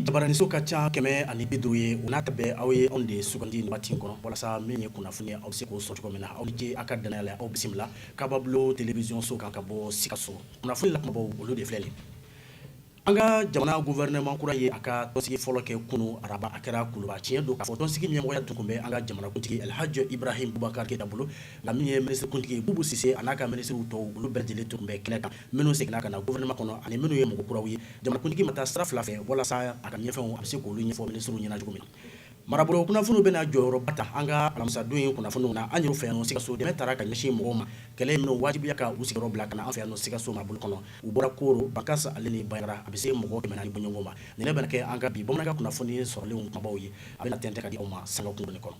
Jabaraninso ka ca 150 ye, o n'a ta bɛɛ, aw ye anw de sugandi nin waati in kɔnɔ walasa min ye kunnafoni ye, aw bɛ se k'o sɔrɔ cogo min na. Aw ni ce aw ka danaya la. Aw bisimila Kababulon télévision so kan ka bɔ Sikaso. Kunnafoni la kumabaw, olu de filɛ nin. An ka jamana gouvernement kura ye a ka tɔnsigi fɔlɔ kɛ kunun araba, a kɛra Kuluba. Tiɲɛ don k'a fɔ tɔnsigi ɲɛmɔgɔya tun bɛ an ka jamanakuntigi Alhaji Ibrahim Boubacar Keita bolo, nka min ye minisiri kuntigi Bubu Sise a n'a ka minisiriw tɔw, olu bɛɛ lajɛlen tun bɛ kɛnɛ kan, minnu seginna ka na gouvernement kɔnɔ ani minnu ye mɔgɔ kuraw ye. Jamanakuntigi ma taa sira fila fɛ walasa a ka ɲɛfɛnw, a bɛ se k'olu ɲɛfɔ minisiriw ɲɛna cogo min na. Marabolo kunnafoniw bɛna jɔyɔrɔba ta an ka alamisadon in kunnafoniw na. An yɛrɛ fɛ yan Sikaso, dɛmɛ taara ka ɲɛsin mɔgɔw ma, kɛlɛ minnu wajibiya ka u sigiyɔrɔ bila ka na an fɛ yan Sikaso marabolo kɔnɔ. U bɔra Koro, Bankasi ale ni Banjagara, a bɛ se mɔgɔ 400 bɔɲɔgɔnko ma. Nin bɛna kɛ an ka bi bamanankan kunnafoni sɔrɔlenw kumabaw ye, a bɛna tɛntɛn ka di aw ma sanga kunkurunnin kɔnɔ.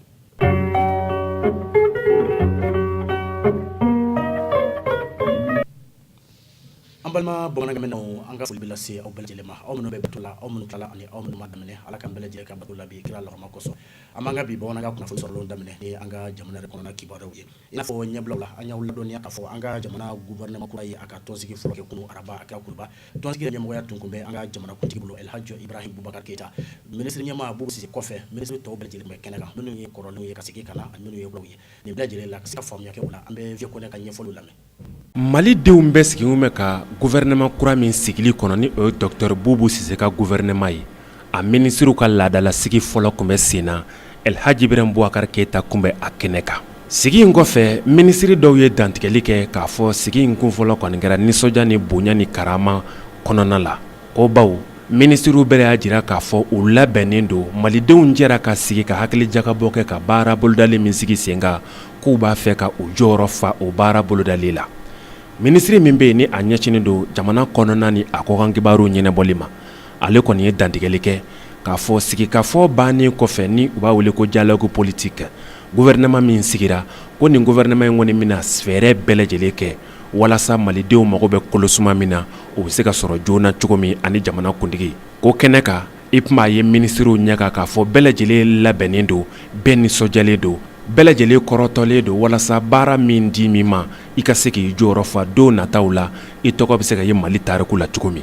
An balima bamanankanmɛnnaw, an ka foli bɛ lase aw bɛɛ lajɛlen ma, aw minnu bɛ bato la, aw minnu tilala ani aw minnu ma daminɛ. Ala k'an bɛɛ lajɛlen ka bato la bi kira lahɔrɔma kosɔn. An b'an ka bi bamanankan kunnafoni sɔrɔlenw daminɛ ni an ka jamana yɛrɛ kɔnɔna kibaruyaw ye. I n'a fɔ ɲɛbilaw la, an y'aw ladɔnniya k'a fɔ an ka jamana gouvernement kura ye a ka tɔnsigi fɔlɔ kɛ kunun araba, a kɛra Kuluba. Tɔnsigi ɲɛmɔgɔya tun kun bɛ an ka jamanakuntigi bolo, Elhaji Ibrahim Boubacar Keita. Minisiri ɲɛmaa Bubu Sise kɔfɛ, minisiri tɔw bɛɛ lajɛlen bɛ kɛnɛ kan, minnu ye kɔrɔlenw ye ka segin ka na ani minnu ye kuraw ye. Nin bɛɛ lajɛlen la, ka se ka faamuya kɛ o la, an bɛ Vieux Kone ka ɲɛfɔliw lamɛn. Malidenw bɛ sigilen bɛ ka gouvernement kura min sigili kɔnɔ, ni o ye docteur Bubu Sise ka gouvernement ye, a minisiriw ka laadalasigi fɔlɔ tun bɛ sen na. Elhaji Ibrahim Boubacar Keita tun bɛ a kɛnɛ kan. Sigi in kɔfɛ, minisiri dɔw ye dantigɛli kɛ k'a fɔ sigi in kun fɔlɔ kɔni kɛra nisɔndiya ni bonya ni karama kɔnɔna la, ko bawo minisiriw bɛɛ y'a jira k'a fɔ u labɛnnen don. Malidenw jɛra ka sigi ka hakili jagabɔ kɛ ka baara bolodalen min sigi sen kan, k'u b'a fɛ ka u jɔyɔrɔ fa o baara bolodalen la. Minisiri min bɛ yen ni a ɲɛsinnen don jamana kɔnɔna ni a kɔkan kibaruw ɲɛnabɔli ma, ale kɔni ye dantigɛli kɛ k'a fɔ sigikafɔ bannen kɔfɛ, ni u b'a wele ko dialogue politique, gouvernement min sigira, ko nin gouvernement in kɔni bɛna fɛɛrɛ bɛɛ lajɛlen kɛ walasa malidenw mago bɛ kolosuma min na, o bɛ se ka sɔrɔ joona cogo min. Ani jamana kuntigi ko kɛnɛ kan, i tun b'a ye minisiriw ɲɛ kan k'a fɔ bɛɛ lajɛlen labɛnnen don, bɛɛ nisɔndiyalen don, bɛɛ lajɛlen kɔrɔtɔlen don, walasa baara min di min ma, i ka se k'i jɔyɔrɔ fa don nataw la, i tɔgɔ bɛ se ka ye Mali tariku la cogo min.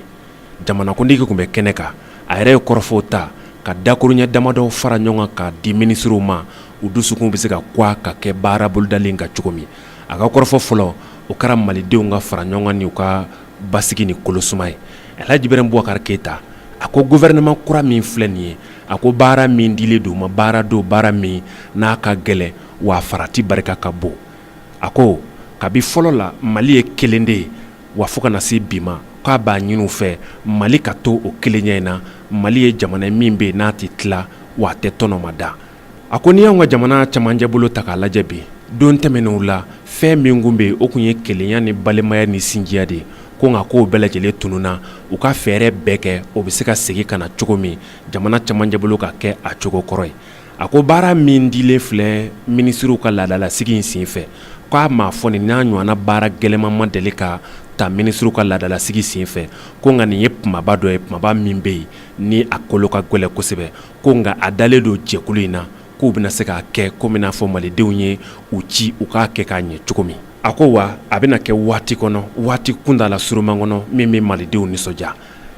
Jamanakuntigi tun bɛ kɛnɛ kan, a yɛrɛ ye kɔrɔfɔw ta ka dakuruɲɛ damadɔ fara ɲɔgɔn kan k'a di minisiriw ma, u dusukun bɛ se ka kwa ka kɛ baara bolodalen kan cogo min. A ka kɔrɔfɔ fɔlɔ, o kɛra malidenw ka fara ɲɔgɔn kan ni u ka basigi ni kolosuma ye. Elhaji Ibrahim Boubacar Keita a ko gouvernement kura min filɛ nin ye, a ko baara min dilen don ma, baara don, baara min n'a ka gɛlɛn, wa farati barika ka bon. A ko kabi fɔlɔ la, Mali ye kelen de ye, wa fo ka na se bi ma, k'a b'a ɲini u fɛ Mali ka to o kelenya in na. Mali ye jamana min bɛ yen n'a tɛ tila, wa a tɛ tɔnɔmada. A ko n'i y'anw ka jamana camancɛ bolo ta k'a lajɛ bi, don tɛmɛnenw la, fɛn min tun bɛ yen, o tun ye kelenya ni balimaya ni sinjiya de ye. Ko nka k'o bɛɛ lajɛlen tununna, u ka fɛɛrɛ bɛɛ kɛ o bɛ se ka segin ka na cogo min, jamana camancɛ bolo ka kɛ a cogo kɔrɔ ye. A ko baara min dilen filɛ minisiriw ka laadalasigi in senfɛ, k'a m'a fɔ nin n'a ɲɔgɔnna baara gɛlɛnman ma deli ka ta minisiriw ka laadalasigi senfɛ. Ko nka nin ye kumaba dɔ ye, kumaba min bɛ yen ni a kolo ka gɛlɛn kosɛbɛ. Ko nka a dalen don jɛkulu in na k'u bɛna se k'a kɛ komi n'a fɔ malidenw ye u ci u k'a kɛ k'a ɲɛ cogo min. A ko wa a bɛna kɛ waati kɔnɔ, waati kuntaala surunman kɔnɔ, min bɛ malidenw nisɔndiya.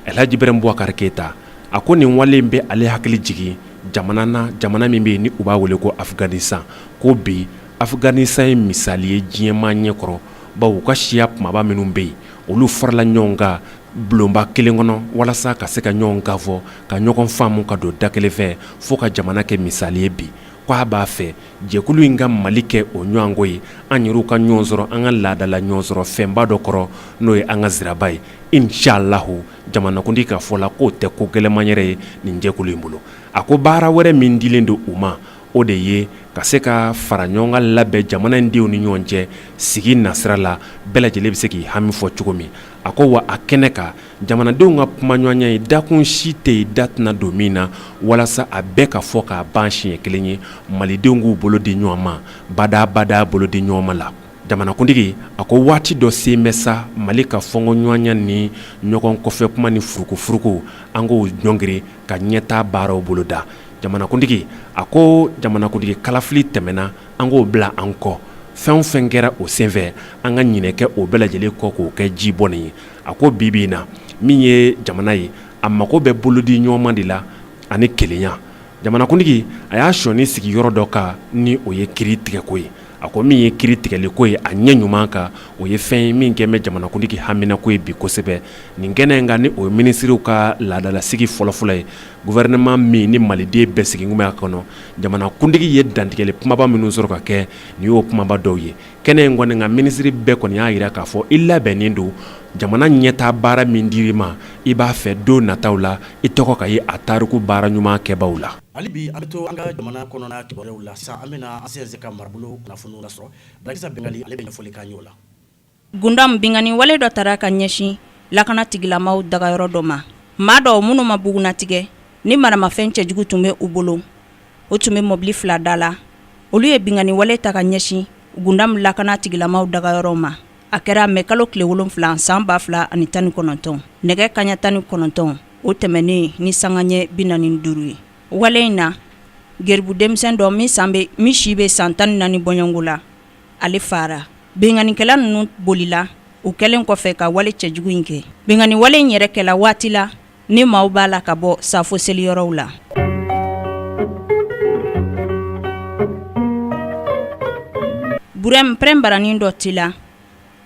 Elhaji Ibrahim Boubacar Keita a ko nin wale in bɛ ale hakili jigin jamana na, jamana min bɛ yen ni u b'a wele ko Afghanistan. Ko bi Afghanistan ye misali ye diɲɛmaa ɲɛkɔrɔ, bawo u ka siya kumaba minnu bɛ yen, olu farala ɲɔgɔn kan bulonba kelen kɔnɔ walasa ka se ka ɲɔgɔn kan fɔ, ka ɲɔgɔn faamu, ka don da kelen fɛ fo ka jamana kɛ misali ye bi. Ko a b'a fɛ jɛkulu in ka Mali kɛ o ɲɔgɔnko ye, an yɛrɛw ka ɲɔgɔn sɔrɔ an ka laadala ɲɔgɔn sɔrɔ fɛnba dɔ kɔrɔ, n'o ye an ka siraba ye, inshallahu. Jamanakuntigi ka fɔ la, k'o tɛ ko gɛlɛnman yɛrɛ ye nin jɛkulu in bolo. A ko baara wɛrɛ min dilen don u ma, o de ye ka se ka fara ɲɔgɔn kan labɛn jamana in denw ni ɲɔgɔn cɛ sigi nasira la, bɛɛ lajɛlen bɛ se k'i hami fɔ cogo min. A ko wa a kɛnɛ kan, jamanadenw ka kumaɲɔgɔnya ye dakun si tɛ yen da tɛna don min na, walasa a bɛɛ ka fɔ k'a ban siɲɛ kelen ye, malidenw k'u bolo di ɲɔgɔn ma, badabada bolo di ɲɔgɔn ma la. Jamanakuntigi a ko waati dɔ sen bɛ sa Mali ka fɔnkɔɲɔgɔnya ni ɲɔgɔn kɔfɛ kuma ni furukufuruku, an k'o ɲɔngiri ka ɲɛtaa baaraw boloda. Jamanakuntigi a ko jamanakuntigi kalafili tɛmɛna, an k'o bila an kɔ. Fɛn o fɛn kɛra o senfɛ, an ka ɲinɛ kɛ o bɛɛ lajɛlen kɔ k'o kɛ ji bɔnnen ye. A ko bi bi in na, min ye jamana ye, a mago bɛ bolodi ɲɔgɔnma de la. ani kelenya. Jamanakuntigi a y'a sɔnin sigi yɔrɔ dɔ kan ni o ye kiri tigɛko ye. A ko min ye kiri tigɛliko ye a ɲɛ ɲuman kan, o ye fɛn ye min kɛlen bɛ jamanakuntigi haminako ye bi kosɛbɛ. Nin kɛnɛ in kan, ni o ye minisiriw ka laadalasigi fɔlɔfɔlɔ ye, gouvernement min ni maliden bɛɛ sigi bɛ a kɔnɔ, jamanakuntigi ye dantigɛli kumaba minnu sɔrɔ ka kɛ, nin y'o kumaba dɔw ye. Kɛnɛ in kɔni kan, minisiri bɛɛ kɔni y'a jira k'a fɔ i labɛnnen don jamana ɲɛtaa baara min dir'i ma, i b'a fɛ don nataw la i tɔgɔ ka ye a tariku baara ɲuman kɛbaw la. Hali bi an bɛ to an ka jamana kɔnɔna kibaruyaw la sisan, an bɛna an sɛnsɛn ka marabolo kunnafoniw lasɔrɔ. Balakisa Bɛngali, ale bɛ ɲɛfɔli k'an ye o la. Gundam, binkanni wale dɔ tara ka ɲɛsin lakana tigilamaw dagayɔrɔ dɔ ma. Maa dɔw minnu ma bugunnatigɛ ni maramafɛn cɛjugu tun bɛ u bolo, o tun bɛ mɔbili fila da la. Olu ye binkanni wale ta ka ɲɛsin Gundam lakana tigilamaw dagayɔrɔ ma. A kɛra mɛ kalo tile 7 san 2019, nɛgɛ kaɲa 19 o tɛmɛnen ni sanga ɲɛ 45 ye. Wale in na, geribu denmisɛn dɔ min si bɛ san 14 bɔɲɔgɔnko la, ale fara. Binkannikɛla ninnu bolila u kɛlen kɔfɛ ka wale cɛjugu in kɛ. Binkanni wale in yɛrɛ kɛla waati la ni maaw b'a la ka bɔ safo seliyɔrɔw la. Burɛm, pɛrɛnbaranin dɔ cila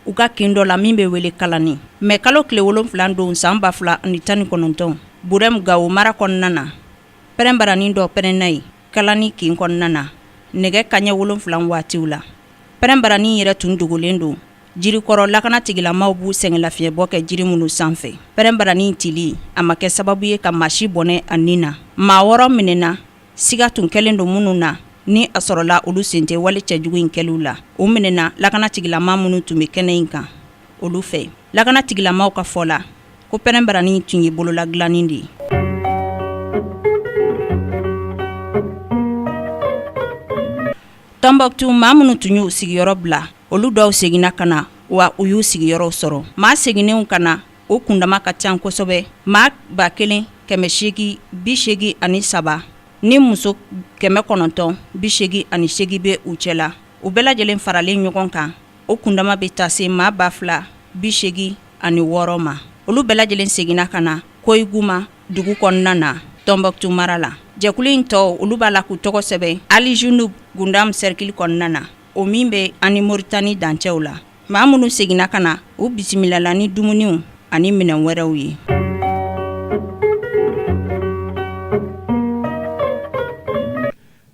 u ka kin dɔ la min bɛ wele Kalani. Mɛ kalo tile 7 don san 2019, Burɛm Gawo mara kɔnɔna na, pɛrɛnbaranin dɔ pɛrɛnna yen Kalani kin kɔnɔna na nɛgɛ kaɲɛ 7 waatiw la. Pɛrɛnbaranin yɛrɛ tun dogolen don jirikɔrɔ, lakana tigilamaw b'u sɛgɛnlafiɲɛbɔ kɛ jiri minnu sanfɛ. Pɛrɛnbaranin cili a ma kɛ sababu ye ka maa si bɔnɛ a ni na. Maa 6 minɛna, siga tun kɛlen don minnu na ni a sɔrɔla olu sen tɛ wale cɛjugu in kɛliw la. U minɛna lakana tigilama minnu tun bɛ kɛnɛ in kan olu fɛ. Lakana tigilamaw ka fɔ la, ko pɛrɛnbaranin tun ye bolola dilanni de ye. Tɔnbɔkutu, maa minnu tun y'u sigiyɔrɔ bila, olu dɔw seginna ka na wa u y'u sigiyɔrɔw sɔrɔ. Maa seginnenw ka na, o kundama ka ca kosɛbɛ, maa 1883 ni muso 988 bɛ u cɛ la. U bɛɛ lajɛlen faralen ɲɔgɔn kan, o kundama bɛ taa se maa 2086 ma. Olu bɛɛ lajɛlen seginna ka na Koyiguma dugu kɔnɔna na Tɔnbɔkutu mara la. Jɛkulu in tɔw, olu b'a la k'u tɔgɔ sɛbɛn Alijunub Gundam sɛrikili kɔnɔna na, o min bɛ ani Moritani dancɛw la. Maa minnu seginna ka na, u bisimilala ni dumuniw ani minɛn wɛrɛw ye.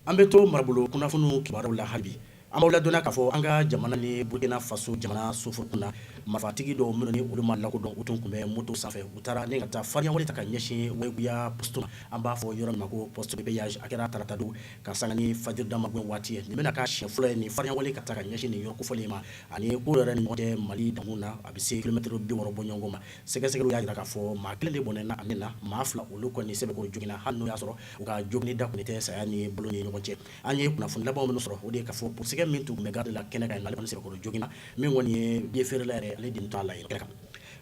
An bɛ to marabolo kunnafoniw kibaruyaw la hali bi. An b'aw ladɔnniya k'a fɔ an ka jamana ni Burkina Faso jamana soforokun na, marifatigi dɔw minnu ni olu ma lakodɔn, u tun bɛ moto sanfɛ, u taara ni ka taa farinyawale ta ka ɲɛsin Wayiguya poste ma, an b'a fɔ yɔrɔ min ma ko poste de péage. A kɛra tarata don ka sanga ni fajiri damagɛn waati ye. Nin bɛna k'a siɲɛ fɔlɔ ye nin farinyawale ka ta ka ɲɛsin nin yɔrɔ kofɔlen ma ani Koro yɛrɛ ni ɲɔgɔn cɛ Mali dankun na, a bɛ se kilomɛtɛrɛ 60 bɔɲɔgɔnko ma. Sɛgɛsɛgɛliw y'a jira k'a fɔ maa kelen de bɔnɛna a ni na, maa fila olu kɔni sɛbɛkɔrɔ joginna, hali n'o y'a sɔrɔ u ka joginni da kɔni tɛ saya ni balo ni ɲɔgɔn cɛ. An ye kunnafoni laban minnu sɔrɔ, o de ye k'a fɔ polisikɛ min tun bɛ garde la kɛnɛ kan, ale kɔni sɛbɛkɔrɔ joginna. Min kɔni ye biye feerela yɛrɛ, ale de t'a la kɛnɛ kan.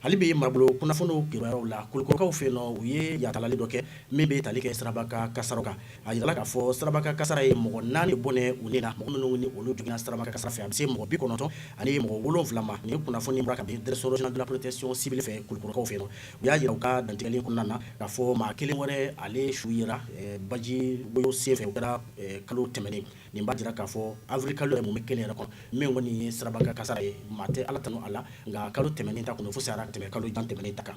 Hali bi marabolo kunnafoniw kibaruyaw la, Kulukɔrɔkaw fɛ yen nɔ, u ye yatalali dɔ kɛ min bɛ tali kɛ siraba kan kasaraw kan. A jirala k'a fɔ siraba kan kasara ye mɔgɔ 4 bɔnɛ u ni na, mɔgɔ minnu ni olu joginna siraba kan kasara fɛ, a bɛ se mɔgɔ 97 ma. Nin kunnafoni bɔra kabi direction régionale de la protection civile fɛ Kulukɔrɔkaw fɛ yen nɔ. U y'a jira u ka dantigɛli kɔnɔna na k'a fɔ maa kelen wɛrɛ, ale su yera baji woyo senfɛ, o kɛra kalo tɛmɛnen. Nin b'a jira k'a fɔ avril kalo yɛrɛ mumɛ kelen yɛrɛ kɔnɔ, min kɔni ye siraba kan kasara ye, maa tɛ Ala tanu a la, nka kalo tɛmɛnen ta kɔni fisayara ka tɛmɛ kalo jan tɛmɛnen ta kan.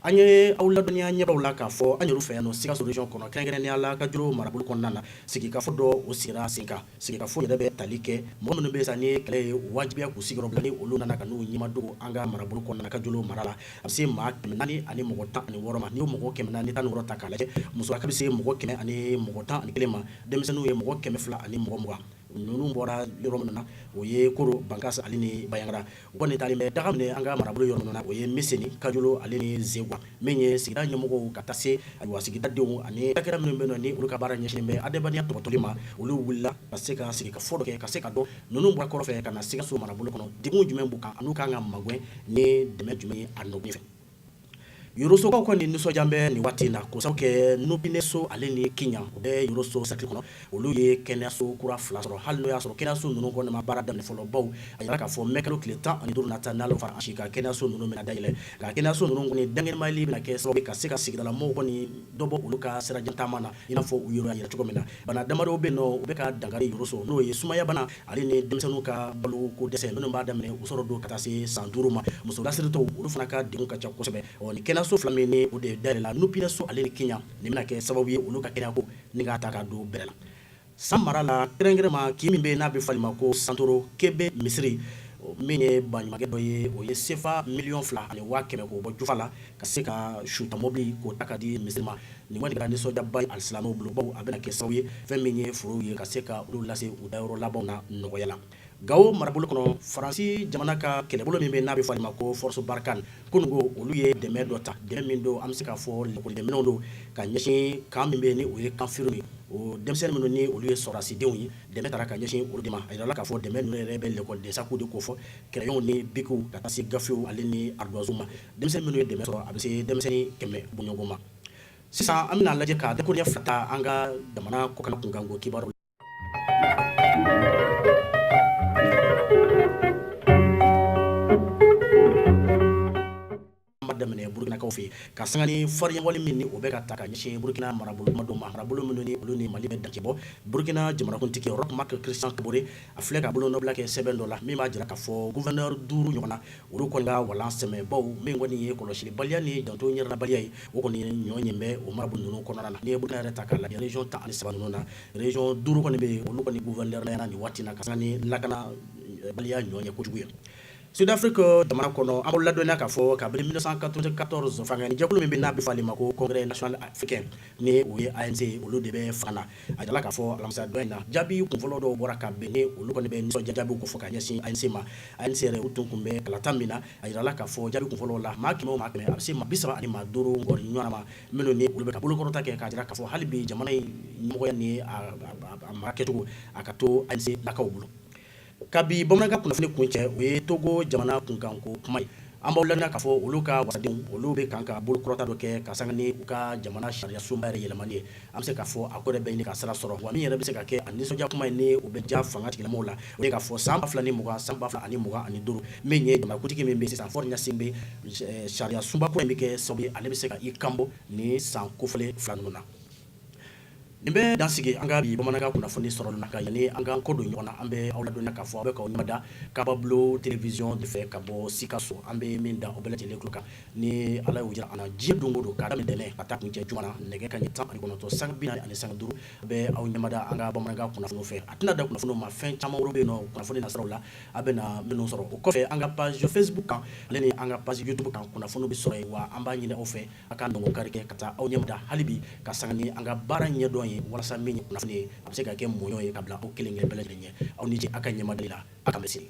An ye aw ladɔnniya ɲɛbaw la k'a fɔ an yɛrɛ fɛ yan nɔ Sikaso région kɔnɔ, kɛrɛnkɛrɛnnenya la Kajolo marabolo kɔnɔna na, sigikafɔ dɔ o sigira sen kan. Sigikafɔ yɛrɛ bɛ tali kɛ mɔgɔ minnu bɛ sa ni kɛlɛ ye wajibiya k'u sigiyɔrɔ bila, ni olu nana ka n'u ɲɛmadogo an ka marabolo kɔnɔna na Kajolo mara la, a bɛ se maa 416 ma. N'i y'o mɔgɔ 416 ta k'a lajɛ, musolaka bɛ se mɔgɔ 111 ma, denmisɛnninw ye mɔgɔ 220. Ninnu bɔra yɔrɔ minnu na, o ye Koro, Bankasi ale ni Banjagara. U kɔni taalen bɛ daga minɛ an ka marabolo yɔrɔ minnu na, o ye Miseni, Kajolo ale ni Zeguwa. Min ye sigida ɲɛmɔgɔw ka taa se ayiwa sigidadenw ani cakɛda minnu bɛ yen ni olu ka baara ɲɛsinnen bɛ adamadenya tɔpɔtɔli ma, olu wulila ka se ka sigikafɔ dɔ kɛ ka se ka dɔn ninnu bɔra kɔrɔn fɛ ka na Sikaso marabolo kɔnɔ, degun jumɛn b'u kan an'u kan ka magɛn ni dɛmɛ jumɛn ye a nɔ fɛ. Yorosokaw kɔni nisɔndiya bɛ nin waati in na k'o sababu kɛ Nupineso ale ni Kiɲan o bɛ Yoroso cercle kɔnɔ, olu ye kɛnɛyaso kura fila sɔrɔ hali n'o y'a sɔrɔ kɛnɛyaso ninnu kɔni ma baara daminɛ fɔlɔ bawo a jira k'a fɔ mai kalo tile 15 nata n'Ala fara an si kan kɛnɛyaso ninnu bɛna dayɛlɛ. Nka kɛnɛyaso ninnu kɔni dankɛnɛmayali bɛna kɛ sababu ye ka se ka sigidalamɔgɔw kɔni dɔ bɔ olu ka sirajan taama na i n'a fɔ u yɛrɛ y'a jira cogo min na. Bana damadɔw bɛ yen nɔ u bɛ ka dankari Yoroso, n'o ye sumayabana ale ni denmisɛnninw ka baloko dɛsɛ minnu b'a daminɛ u sɔrɔ don ka taa se san 5 ma. Muso lasiritɔw olu fana ka degun ka ca kosɛbɛ. Ɔ nin kɛnɛyaso fila min ni o de dayɛlɛla Nupineso ale ni Kiɲan, nin bɛna kɛ sababu ye olu ka kɛnɛyako ni k'a ta ka don bɛrɛ la. San mara la kɛrɛnkɛrɛnma kin min bɛ n'a bɛ fɔ ale ma ko Santoro Kebe misiri, min ye baɲumankɛ dɔ ye, o ye sefa 2,100,000 k'o bɔ jufa la ka se ka suta mobili k'o ta ka di misiri ma. Nin kɔni kɛra nisɔndiyaba ye alisilamɛw bolo bawo a bɛna kɛ sababu ye fɛn min ye forow ye ka se ka olu lase u dayɔrɔ labanw na nɔgɔya la. Gawo marabolo kɔnɔ, Faransi jamana ka kɛlɛbolo min bɛ n'a bɛ fɔ ale ma ko Force Barkhane, kununko olu ye dɛmɛ dɔ ta, dɛmɛ min don an bɛ se k'a fɔ lakɔlidɛmɛnw don ka ɲɛsin camp min bɛ ni o ye camp Firhoun ye, o denmisɛnnin minnu ni olu ye sɔrɔdasidenw ye, dɛmɛ taara ka ɲɛsin olu de ma. A jirala k'a fɔ dɛmɛ ninnu yɛrɛ bɛ lekɔliden sakiw de kofɔ, crayons ni bikiw ka taa se gafew ale ni ardoisew ma. Denmisɛnnin minnu ye dɛmɛ sɔrɔ, a bɛ se denmisɛnnin 100 bɔɲɔgɔnko ma. Sisan an bɛna lajɛ ka dakuruɲɛ fila ta an ka jamana kɔkan kunkanko kibaru An b'a daminɛ Burukinakaw fɛ ka sanga ni farinyawale min ni o bɛ ka ta ka ɲɛsin Burukina marabolo dɔ ma, marabolo minnu ni olu ni Mali bɛ dancɛ bɔ. Burukina jamanakuntigi Roch Marc Christian Kabore, a filɛ ka bolonɔbila kɛ sɛbɛn dɔ la min b'a jira k'a fɔ gouverneur 5 ɲɔgɔn na, olu kɔni ka walan sɛmɛ, bawo min kɔni ye kɔlɔsilibaliya ni janto yɛrɛlabaliya ye, o kɔni ɲɔ ɲɛ bɛ o marabolo ninnu kɔnɔna na. N'i ye Burukina yɛrɛ ta k'a lajɛ, région 13 ninnu na, région 5 kɔni bɛ yen, olu kɔni gouverneur nin waati na ka sanga ni lakanabaliya ɲɔ ɲɛ kojugu ye. Sud-Afrique jamana kɔnɔ, an b'aw ladɔnniya k'a fɔ kabini 1994 fangaɲinijɛkulu min bɛ n'a bɛ fɔ ale ma ko Congrès national africain, ni o ye ANC ye, olu de bɛ fanga na. A jirala k'a fɔ alamisa don in na, jaabi kunfɔlɔ dɔw bɔra ka bɛn ni olu kɔni bɛ nisɔndiya jaabiw kofɔ ka ɲɛsin ANC ma. ANC yɛrɛ u tun kun bɛ kalata min na, a jirala k'a fɔ jaabi kunfɔlɔw la, maa 100 o maa 100, a bɛ se maa 35 ɲɔgɔn ma minnu ni olu bɛ ka bolokɔrɔta kɛ k'a jira k'a fɔ hali bi jamana in ɲɛmɔgɔya ni a mara kɛcogo, a ka to ANC lakaw bolo. Kabi bamanankan kunnafoni kuncɛ, o ye Togo jamana kunkanko kuma ye. An b'aw ladɔnniya k'a fɔ olu ka wasadenw, olu bɛ kan ka bolokɔrɔta dɔ kɛ ka sanga ni u ka jamana sariya sunba yɛrɛ yɛlɛmani ye. An bɛ se k'a fɔ a ko yɛrɛ bɛ ɲini ka sira sɔrɔ, wa min yɛrɛ bɛ se ka kɛ a nisɔndiya kuma ye ni o bɛ diya fanga tigilamɔgɔw la, o ye k'a fɔ san 2020 san 2025, min ye jamanakuntigi min bɛ sisan Faure Gnassingbé, sariya sunba kura in bɛ kɛ sababu ye ale bɛ se ka i kanbɔ nin san kofɔlen fila ninnu na. Nin bɛ dan sigi an ka bi bamanankan kunnafoni sɔrɔ na ka yanni an k'an kɔ don ɲɔgɔn na, an bɛ aw ladɔnniya k'a fɔ aw bɛ k'aw ɲɛmada Kabablo télévision de fɛ ka bɔ Sikaso. An bɛ min da aw bɛɛ lajɛlen tulo kan, ni Ala y'o jira an na diɲɛ don o don k'a daminɛ ntɛnɛn ka taa kuncɛ juma na, nɛgɛ kanɲɛ 19 sanga 45, a bɛ aw ɲɛmada an ka bamanankan kunnafoni fɛ. A tɛna dan kunnafoni ma, fɛn caman wɛrɛw bɛ yen nɔ kunnafoni nasiraw la, a bɛna minnu sɔrɔ. O kɔfɛ, an ka page Facebook kan ale ni an ka page YouTube kan, kunnafoni bɛ sɔrɔ yen. Wa an b'a ɲini aw fɛ, A ka kari kɛ ka taa aw ɲɛmada hali bi ka sanga ni an ka baara ɲɛdɔn ye, walasa min ye kunnafoni ye, a bɛ se ka kɛ mɔɲɔ ye ka bila aw kelen kelen bɛɛ lajɛlen ɲɛ. Aw ni ce aw ka ɲɛmadali la. A k'an bɛn sini.